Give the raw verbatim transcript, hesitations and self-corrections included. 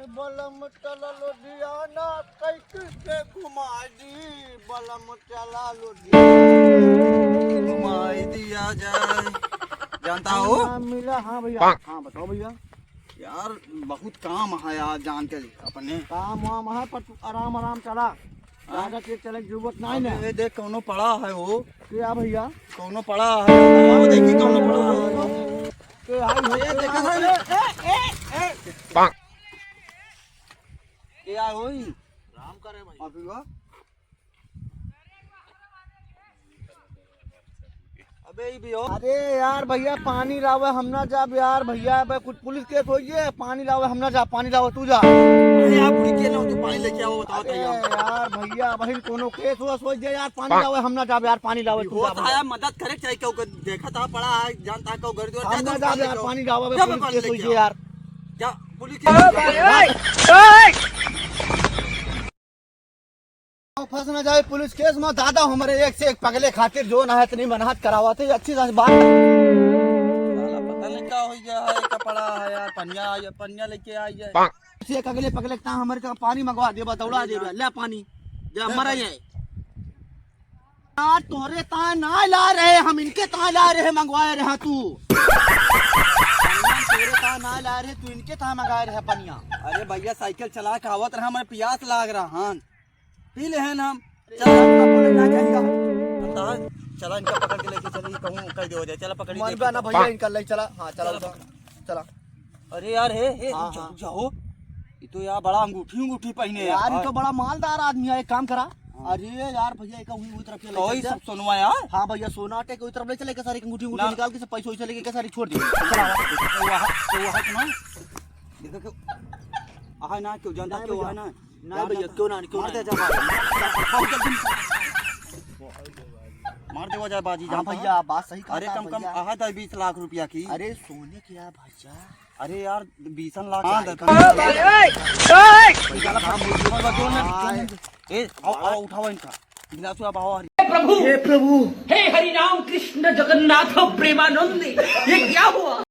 बलम चला लुधियाना, साइकिल से घुमाई दी। बलम चला लुधियाना, घुमाई दिया जाए। जानता हो? हाँ, मिला, हाँ भैया। हाँ, बताओ भैया। यार, बहुत काम है यार, जान के अपने। काम वाम है, पर तू आराम आराम चला। हाँ। ज्यादा तेज चले की जरूरत नहीं अबे, ना। ये देख, कौनो पड़ा है वो। क्या भैया? कौनो पड़ा है। वो देखी, कौनो पड़ा है। के आई हो? ये देखा था? ए, ए, ए, ए। के आई होई? राम करे भाई। अभी हुआ? अबे, ई भी हो। अरे यार भैया, पानी लावे हम ना जाब यार भैया, अबे कुछ पुलिस केस होई जे, पानी लावे हम ना जाब, पानी लावे तू जा। अरे यार, बुढ़ी के ना हो, तू पानी लेके आओ, बताओ अरे तो यार। यार भैया, बहिन कोनो केस वेस होई जे यार, पानी लावे हम ना जाब यार, पानी लावे तू जा होता भैया। है, मदद करे चाहे केहू के देखा था पड़ा है, जानता है केहू घर द्वार हम जाए ना तो जाब पानी यार, लेके आओ। पानी लावे, जा बे पुलिस पानी केस लेके होई आओ। जे यार। जा, पुलिस केस होई जे। फंस ना जाए पुलिस केस में, दादा हमरे एक से एक पगले खातिर जो ना है इतनी मेहनत करावत है, अच्छी तरह से बात। साला पता नहीं का हो गया है, कपड़ा है यार, पनिया, ये पनिया लेके आई है। से एक अगले पगले का हमरे का पानी मंगवा देबा, दौड़ा देबा, ले पानी, जा मरा जाए। यार, तोरे ता ना ला रहे, हम इनके ता ला रहे, मंगवाए रहे तू। पनिया तोरे ता ना ला रहे, तू इनके ता मंगाए रहे पनिया। अरे भैया, साइकिल चला के आवत रहा, मैं पियास लाग रहा हन, पी ले हन हम। चल, हम तो बोले ना जाएगा। चला, इनका पकड़ के लेके चली, कहूँ कह दे हो जाए। चला, पकड़ी, मन लेके बा ना चल। भैया, इनका ले चला। हाँ, चला, चला, उठा। पकड़। चला। अरे यार, हे, हे, हाँ, रुक जा, हाँ। रुक जा हो। ये तो यार बड़ा अंगूठी, अंगूठी पहने है यार, ये यार। तो बड़ा मालदार आदमी है, एक काम करा। हाँ। अरे यार भैया, एक उही, उही तरफ से तो लेके वही चल जा। सब सोनवा यार। हाँ भैया, सोना टे के उही तरफ ले चले, के सारी अंगूठी, अंगूठी ना। निकाल के सब पैसे वैसे लेके, के सारी छोड़ दे। चला, तो वहाँ, तो वहाँ सुना। देखो क्यों? आहा ना, क्यों जानता, ना क्यों भैया। आहा ना? ना यार, भैया, ना। क्यों ना, क्यों मार ना? दे जा भाई। बहुत जल्दी। मार दे वो जाए बाजी, हाँ जानता भैया, है? बात सही कहा अरे था कम कम भैया। आहा था बीस लाख रुपया की। अरे सोने के यार भैया। अरे यार, बीसन लाख हाँ, की। दे। ए, ए, ए! निकाला, काम बोल दो। ए, आओ, आओ, उठाओ इनका। गिलास आप आओ, अरे। हे प्रभु, हे प्रभु। हे हरि राम कृष्ण जगन्नाथ प्रेमानंद, ये क्या हुआ?